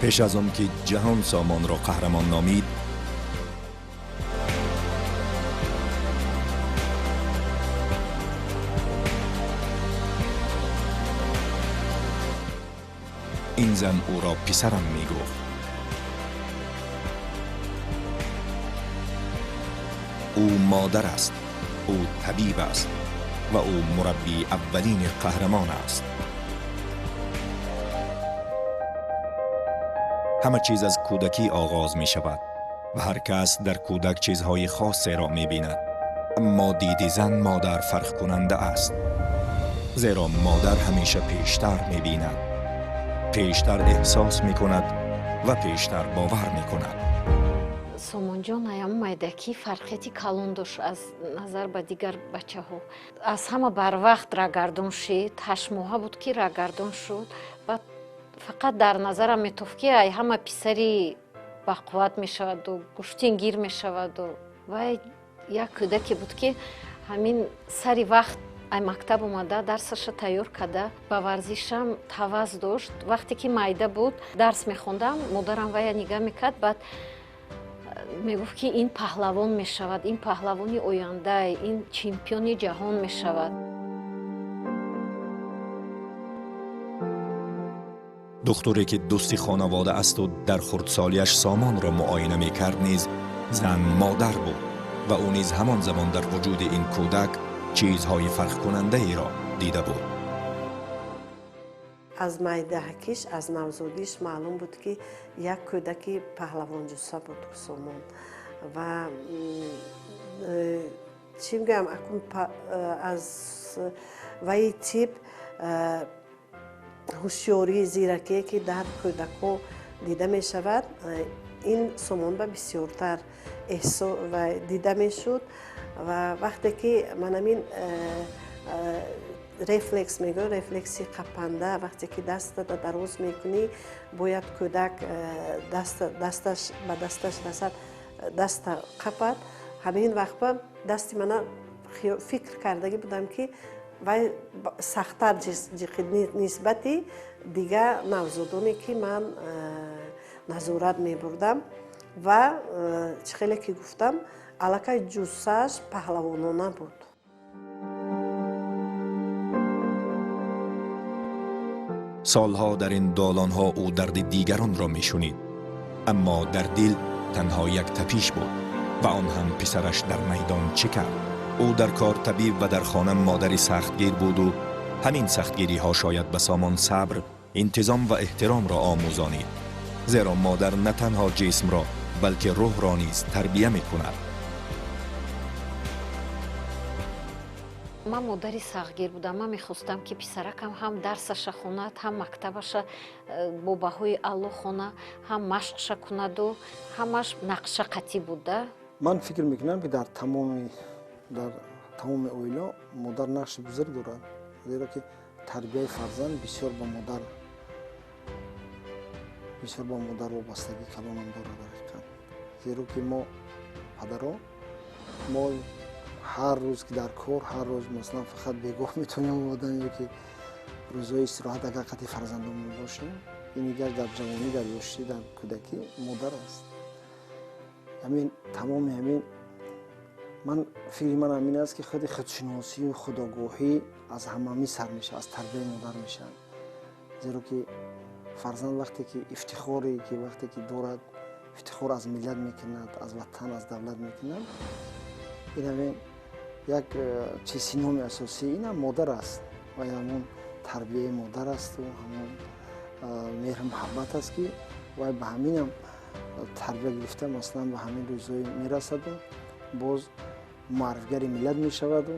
Пеш аз он ки ҷаҳон Сомонро қаҳрамон номид, ин зан ӯро писарам мегуфт. Ӯ модар аст, ӯ табиб аст ва ӯ мураббии аввалини қаҳрамон аст. Ҳама чиз аз кӯдакӣ оғоз мешавад ва ҳар кас дар кӯдак чизҳои хосеро мебинад. Аммо диди зан модар фарқкунанда аст, зеро модар ҳамеша пештар мебинад, пештар эҳсос мекунад ва пештар бовар мекунад. Сомонҷон аям майдакӣ фарқияти калон дошт аз назар ба дигар бачаҳо. Аз ҳама барвақт рагардон шид, 8 моҳа буд, ки рагардон шуд. Баъд фақат дар назарам метофт, ки ай ҳама писари бақувват мешаваду гӯштингир мешаваду. Вай як кӯдаке буд, ки ҳамин сари вақт ай мактаб омада, дарсаша тайёр карда, ба варзишам ҳавас дошт. Вақте ки майда буд, дарс мехондам, модарам вая нигаҳ мекард, баъд мегуфт, ки ин паҳлавон мешавад, ин паҳлавони оянда, ин чемпиони ҷаҳон мешавад. Духтуре ки дӯсти хонавода асту дар хурдсолиаш Сомонро муоина мекард, низ зан модар буд ва ӯ низ ҳамон замон дар вуҷуди ин кӯдак чизҳои фарқкунандаеро дида буд. Аз майдаҳакиш, аз навзодиш маълум буд, ки як кӯдаки паҳлавонҷусса буд Сомон. Ва чӣ мегӯям, акун аз ваи тип ҳушёрии зиракие, ки дар кӯдакҳо дида мешавад, ин Сомонба бисёртар ва дида мешуд. Ва вақте ки манамин рефлекс мегӯям, рефлекси қапанда, вақте ки даста дароз мекунӣ, бояд кӯдак дасташ ба дасташ расад, даста қапад. Ҳамин вақтба дасти мана фикр кардагӣ будам, ки вай сахттар ҷиқид нисбати дигар навзодоне, ки ман назорат мебурдам. Ва чӣ хеле ки гуфтам, аллакай ҷуссааш паҳлавонона буд. Солҳо дар ин долонҳо ӯ дарди дигаронро мешунид, аммо дар дил танҳо як тапиш буд ва он ҳам писараш дар майдон чӣ кард. Ӯ дар кор табиб ва дар хона модари сахтгир буду ҳамин сахтгириҳо шояд ба Сомон сабр, интизом ва эҳтиромро омӯзонид, зеро модар на танҳо ҷисмро, балки рӯҳро низ тарбия мекунад. Ман модари сахтгир будам. Ман мехостам, ки писаракам ҳам дарсаша хонад, ҳам мактабаша бо баҳои аъло хона, ҳам машқша кунаду ҳамаш нақша қатъӣ буда. Ман фикр мекунам, ки дар тамоми оила модар нақши бузург дорад, зеро ки тарбияи фарзанд бисёр ба модар вобастагӣ калонам дорад дар ҳақиқат, зеро ки мо падаро мо ҳар рӯз ки дар кор, ҳар рӯз, масалан, фақат бегоҳ метавонем омадан ё ки рӯзҳои истироҳат, агар қати фарзандонмон бошем. Ин дигар дар ҷавонӣ, дар ёшӣ, дар кӯдакӣ модар аст. Ҳамин тамоми ҳамин ман фикри ман ҳамин аст, ки худи худшиносию худогоҳӣ аз ҳамамӣ сар мешавад, аз тарбияи модар мешавад, зеро ки фарзанд вақте ки ифтихоре ки вақте ки дорад, ифтихор аз миллат мекунад, аз ватан, аз давлат мекунад. Ин ҳамин як чиз, синоми асосӣ инам модар аст ва ҳамон тарбияи модар асту ҳамон меҳру муҳаббат аст, ки вай ба ҳаминам тарбия гирифта, масалан, ба ҳамин рӯзҳое мерасаду боз муаррифгари миллат мешаваду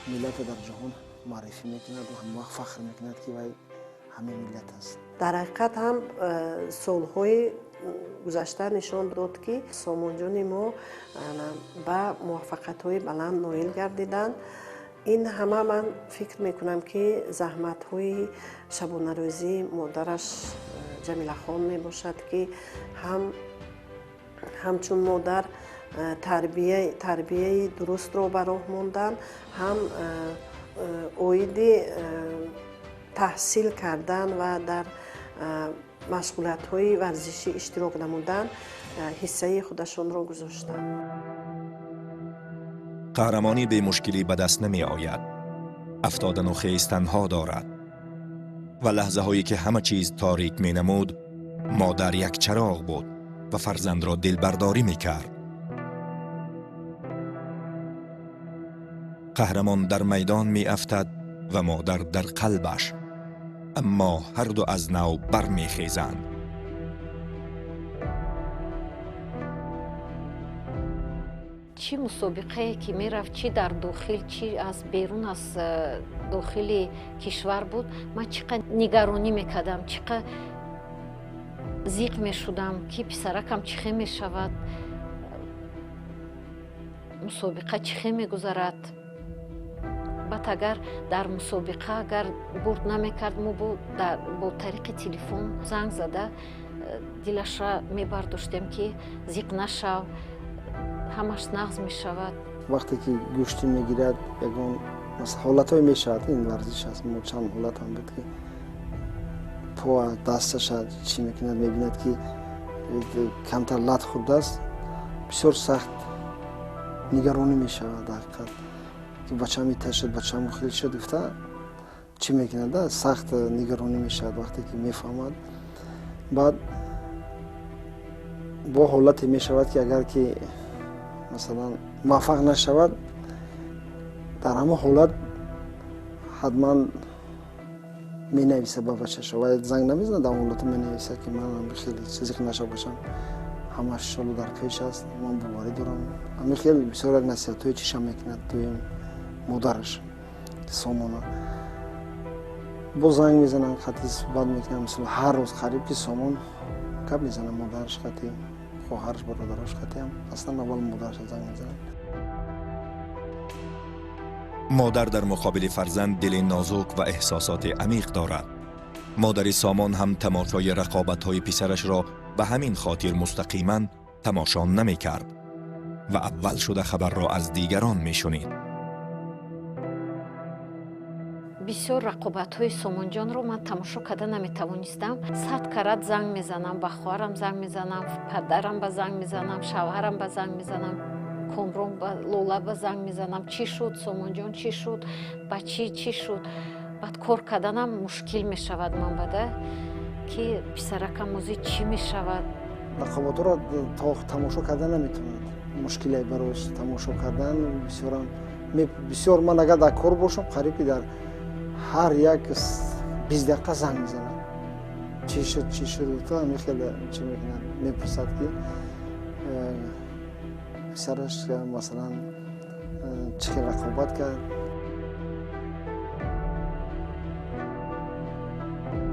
миллатро дар ҷаҳон муаррифӣ мекунаду ҳамвақт фахр мекунад, ки вай ҳамин миллат аст. Дар ҳақиқат ҳам солҳои гузашта нишон дод, ки Сомонҷони мо ба муваффақиятҳои баланд ноил гардиданд. Ин ҳама, ман фикр мекунам, ки заҳматҳои шабонарӯзии модараш Ҷамилахон мебошад, ки ҳам ҳамчун модар тарбияи дурустро ба роҳ монданд, ҳам оиди таҳсил кардан ва дар Машғулиятҳои варзишӣ иштирок намудан ҳиссаи худашонро гузоштанд. Қаҳрамонӣ бемушкилӣ ба даст намеояд. Афтодану хезтанҳо дорад ва лаҳзаҳое ки ҳама чиз торик менамуд, модар як чароғ буд ва фарзандро дилбардорӣ мекард. Қаҳрамон дар майдон меафтад ва модар дар қалбаш, аммо ҳарду аз нав бармехезанд. Чӣ мусобиқае ки мерафт, чӣ дар дохил, чӣ аз берун аз дохили кишвар буд, ман чӣ қадр нигаронӣ мекардам, чӣ қадр зиқ мешудам, ки писаракам чӣ хел мешавад, мусобиқа чӣ хел мегузарад. Баъд агар дар мусобиқа агар бурд намекард, мо бо тариқи телефон занг зада дилашра мебардоштем, ки зиқ нашав, ҳамаш нағз мешавад. Вақте ки гӯштӣ мегирад, ягон ҳолатҳое мешавад, ин варзиш аст, мо чанд ҳолатам буд, ки по дасташа чӣ мекунад, мебинад, ки камтар лат хӯрдааст, бисёр сахт нигаронӣ мешавад. Дар ҳақиқат ки бачам иташад, бачам хел шуд гуфта чӣ мекунад, сахт нигаронӣ мешавад вақте ки мефаҳмад. Баъд бо ҳолате мешавад, ки агар ки масалан муваффақ нашавад, дар ҳамон ҳолат ҳатман менависа ба бачаша ва занг намезанад, дар он ҳолата менависа, ки манам хеле зиқ нашав бошам, ҳамаш иншолло дар пеш аст, ман боварӣ дорам. Ҳамин хел бисёр як насиҳатҳои чиша мекунад дуюм модараш Сомона. Боз занг мезананд, хати суҳбат мекунанд, мисол ҳар рӯз қариб ки Сомон гап мезанад модараш хати, хоҳараш, бародараш хатиам, аслан аввал модараша занг мезанад. Модар дар муқобили фарзанд дили нозук ва эҳсосоти амиқ дорад. Модари Сомон ҳам тамошои рақобатҳои писарашро ба ҳамин хотир мустақиман тамошо намекард ва аввал шуда хабарро аз дигарон мешунид. Бисёр рақобатҳои Сомонҷонро ман тамошо карда наметавонистам. 100 карат занг мезанам, ба хоҳарам занг мезанам, падарам ба занг мезанам, шавҳарам ба занг мезанам, Комрон ба Лола ба занг мезанам, чӣ шуд Сомонҷон, чӣ шуд, ба чӣ чӣ шуд. Баъд кор карданам мушкил мешавад ман бада, ки писаракам ози чӣ мешавад. Рақобатҳоро тамошо карда наметавонад, мушкиле барои тамошо кардан бисёрам. Бисёр ман агар дар кор бошам, қариб ки дар ҳар як 20 дақиқа занг мезанад, чӣ шуд, чӣ шуд, ҳамин хел чӣ мекунад, мепурсад, ки писараш масалан чӣ хел рақобат кард.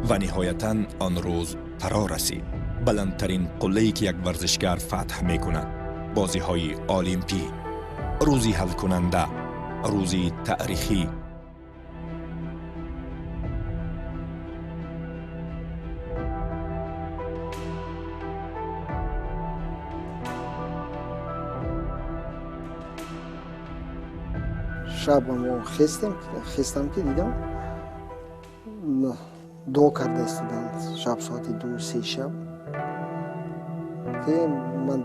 Ва ниҳоятан он рӯз фаро расид. Баландтарин қуллае ки як варзишгар фатҳ мекунад, бозиҳои олимпӣ, рӯзи ҳалкунанда, рӯзи таърихӣ. Шаб мо хестам, ки дидам дуо карда истоданд шаб соати 2-3 шаб, ки ман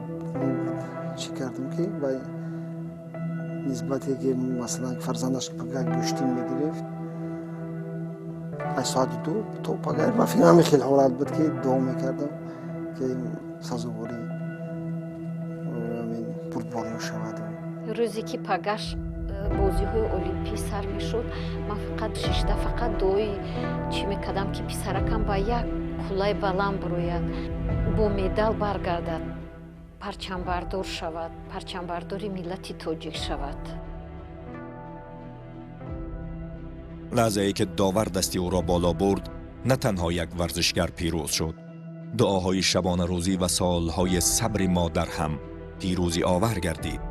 чӣ кардам, ки вай нисбате ки масалан фарзандаш пага гӯштин мегирифт, аз соати 2 то пага ба фикр ҳамин хел ҳолат буд, ки дуо мекардам, ки сазовори бурдбориё шавад. Рӯзе ки пагаш бозиҳои олимпӣ сар мешуд, ман фақат шишта фақат дуои чӣ мекардам, ки писаракам ба як куллаи баланд бирояд, бо медал баргардад, парчамбардор шавад, парчамбардори миллати тоҷик шавад. Лаҳзае ки довар дасти ӯро боло бурд, на танҳо як варзишгар пирӯз шуд, дуоҳои шабонарӯзӣ ва солҳои сабри модар ҳам пирӯзӣ овар гардид.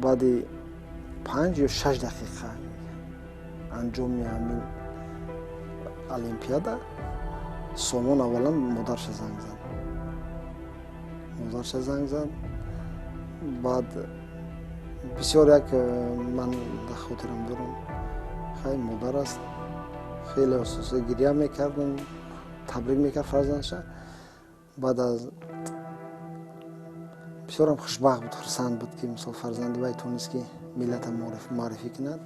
Баъди 5 ё 6 дақиқа анҷоми ҳамин олимпиада Сомон аввалан модарша занг зад. Модарша занг зад. Баъд бисёр як ман дар хотирам дорам, хай модар аст, Хеле ососа гиря мекардам, табрик мекард фарзандша. Баъд аз бисёрам хушбахт буд, хурсанд буд, ки мисол фарзанди вай тонист, ки миллата муаррифӣ кунад.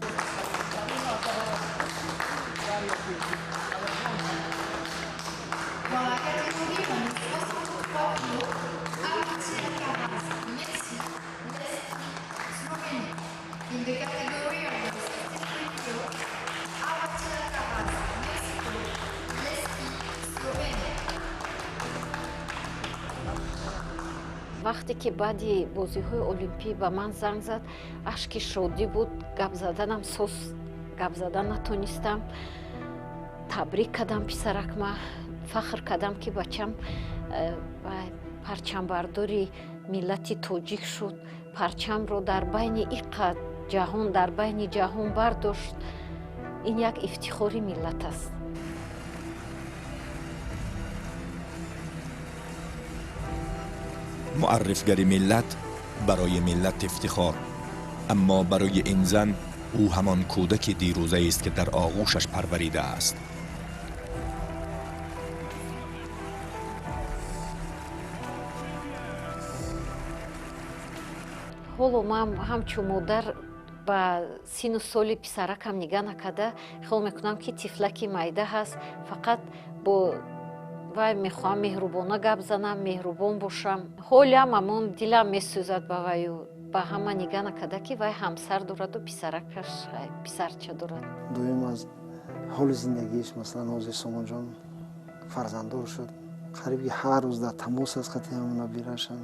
Вақте ки баъди бозиҳои олимпӣ ба ман занг зад, ашки шодӣ буд, гап заданам соз гап задан натонистам. Табрик кардам писаракма, фахр кардам, ки бачам парчамбардори миллати тоҷик шуд, парчамро дар байни иққа ҷаҳон, дар байни ҷаҳон бардошт. Ин як ифтихори миллат аст. Муаррифгари миллат барои миллат ифтихор, аммо барои ин зан ӯ ҳамон кӯдаки дирӯзаест, ки дар оғӯшаш парваридааст. Ҳоло ман ҳамчун модар ба сину соли писаракам нигаҳ накарда, хиёл мекунам, ки тифлаки майда ҳаст, фақат бо вай мехоҳам меҳрубона гап занам, меҳрубон бошам. Ҳолиам ҳамон дилам месӯзад ба ваю, ба ҳама нигаҳ накарда, ки вай ҳамсар дораду писаракаш писарча дорад. Дуюм, аз ҳоли зиндагиаш, масалан, ҳозир Сомонҷон фарзанддор шуд, қариб ки ҳар рӯз дар тамос аст қати ҳамон набирашан.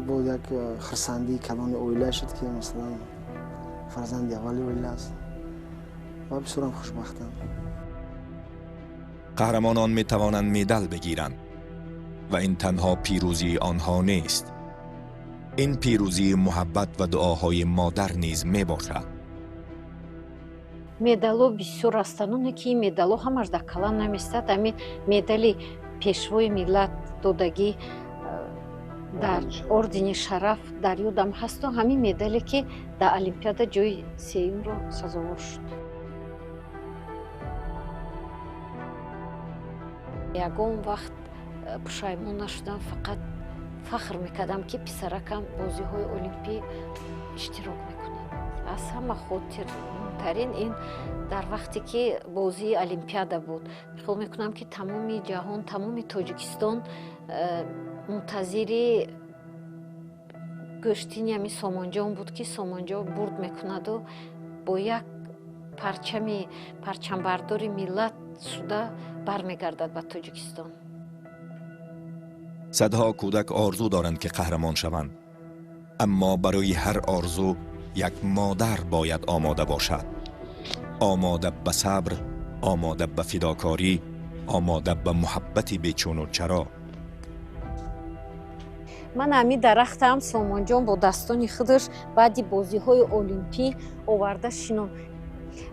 Бо як хурсандии калони оила шуд, ки масалан фарзанди аввали оила аст ва бисёрам хушбахтам. Қаҳрамонон метавонанд медал бигиранд ва ин танҳо пирӯзии онҳо нест. Ин пирӯзии муҳаббат ва дуоҳои модар низ мебошад. Медалҳо бисёр ҳастанд, оне ки ин медалҳо ҳамаш дар калам наместад. Ҳамин медали пешвои миллат додагӣ дар ордени шараф дар ёдам ҳасту ҳамин медале, ки дар олимпиада ҷои сеюмро сазовор шуд. Ягон вақт пушаймон нашудам, фақат фахр мекардам, ки писаракам бозиҳои олимпӣ иштирок мекунад. Аз ҳама хотиртарин ин дар вақте ки бозии олимпиада буд. Хиёл мекунам, ки тамоми ҷаҳон, тамоми Тоҷикистон мунтазири гӯштини ҳамин Сомонҷон буд, ки Сомонҷон бурд мекунаду бо як парчами парчамбардори миллат шуда бармегардад ба Тоҷикистон. Садҳо кӯдак орзу доранд, ки қаҳрамон шаванд, аммо барои ҳар орзу як модар бояд омода бошад, омода ба сабр, омода ба фидокорӣ, омода ба муҳаббати бечуну чаро. Ман ҳамин дарахтам Сомонҷон бо дастони худаш баъди бозиҳои олимпӣ оварда шинон.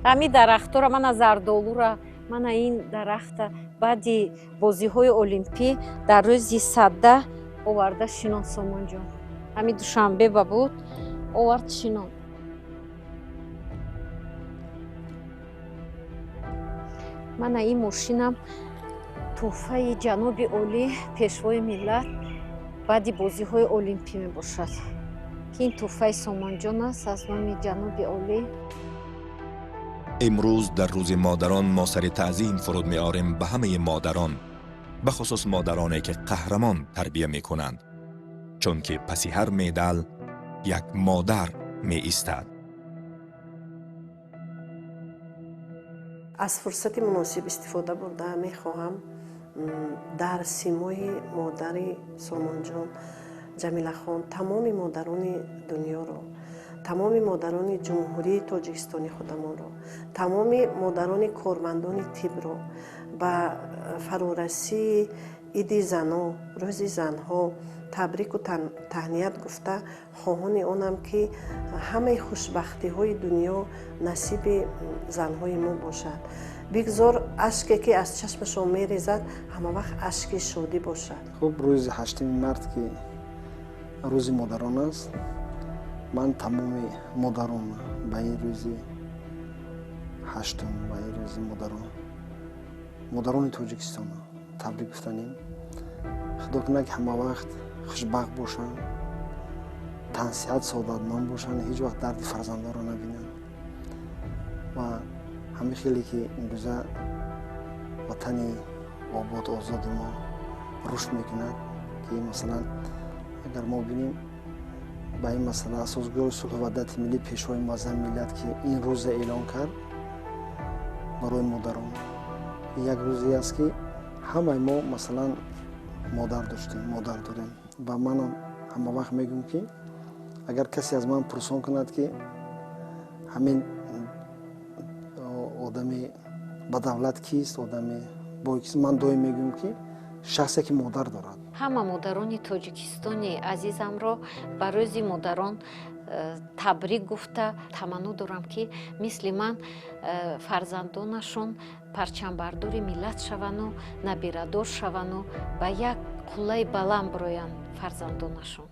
Ҳамин дарахтора, мана зардолура, мана ин дарахта баъди бозиҳои олимпӣ дар рӯзи садда оварда шинон Сомонҷон. Ҳамин Душанбе ба буд, овард шинон. Мана ин мошинам тӯҳфаи ҷаноби олӣ, пешвои миллат баъди бозиҳои олимпӣ мебошад, ки ин тӯҳфаи Сомонҷон аст аз номи ҷаноби олӣ. Имрӯз дар рӯзи модарон мо сари таъзим фуруд меорем ба ҳамаи модарон, бахусус модароне, ки қаҳрамон тарбия мекунанд, чунки паси ҳар медал як модар меистад. Аз фурсати муносиб истифода бурда мехоҳам дар симои модари Сомонҷон Ҷамилахон тамоми модарони дунёро, тамоми модарони Ҷумҳурии Тоҷикистони худамонро, тамоми модарони кормандони тибро ба фарорасии иди зано, рӯзи занҳо табрику таҳният гуфта, хоҳони онам, ки ҳамаи хушбахтиҳои дунё насиби занҳои мо бошад. Бигзор ашке, ки аз чашмашон мерезад, ҳамавақт ашки шодӣ бошад. Хуб, рӯзи 8 март, ки рӯзи модарон аст, ман тамоми модарон ба ин рӯзи 8-ум ва рӯзи модарон, модарони Тоҷикистон табрик гуфтанем. Худо кунад, ки ҳама вақт хушбахт бошанд, тансиҳат, саодатманд бошанд, ҳеҷ вақт дарди фарзандонро набинанд ва ҳамин хеле ки имрӯза ватани обод, озоди мо рушд мекунад, ки масалан, агар мо бинем ба ин масъала, Асосгузори сулҳу ваҳдати миллӣ, Пешвои муаззами миллат, ки ин рӯза эълон кард барои модарон, як рӯзе аст, ки ҳамаи мо, масалан, модар доштем, модар дорем. Ва манам ҳама вақт мегӯм, ки агар касе аз ман пурсон кунад, ки ҳамин одами ба давлат кист, одами бой кист, ман доим мегӯям, ки шахсе ки модар дорад. Ҳама модарони Тоҷикистони азизамро ба Рӯзи модарон табрик гуфта, таманно дорам, ки мисли ман фарзандонашон парчамбардори миллат шавану набирадор шавану ба як қуллаи баланд бироянд фарзандонашон.